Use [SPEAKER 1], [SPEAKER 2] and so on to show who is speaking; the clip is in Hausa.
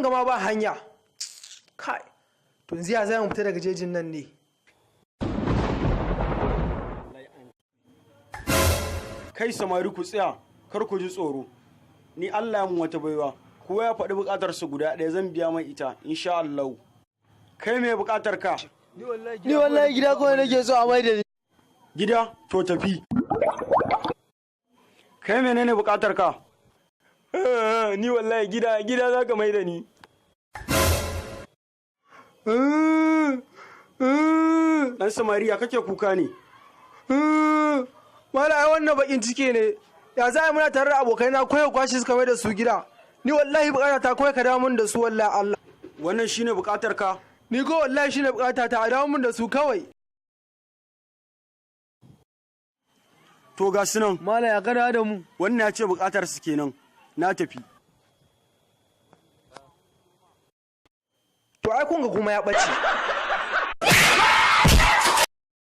[SPEAKER 1] gama ba hanya. Kai, to yanzu ya zai mu fita daga jejin nan ne?
[SPEAKER 2] Kai samari ku tsaya, kar ku ji tsoro. Ni Allah ya mun wata baiwa, kowa ya faɗi buƙatar su guda ɗaya zan biya mai ita, insha Allah. Kai me buƙatar ka?
[SPEAKER 3] Ni wallahi gida kawai nake so a maida ni.
[SPEAKER 2] Gida, to tafi. Kai menene buƙatar ka?
[SPEAKER 4] Ni wallahi gida gida za ka maida ni.
[SPEAKER 2] Dan samariya kake kuka ne?
[SPEAKER 1] Mala ai wannan bakin ciki ne. Ya za a muna tare da abokai na koyo kwashi suka mai da su gida. Ni wallahi bukata ta koyi ka dawo mun da su wallahi Allah.
[SPEAKER 2] Wannan shine buƙatar ka?
[SPEAKER 1] Ni ko wallahi shine bukata ta a dawo mun da su kawai.
[SPEAKER 2] To ga su nan.
[SPEAKER 3] Mala ya kada da mu.
[SPEAKER 2] Wannan ya ce buƙatar su kenan. Na tafi.
[SPEAKER 1] To ai kun ga kuma ya ɓace.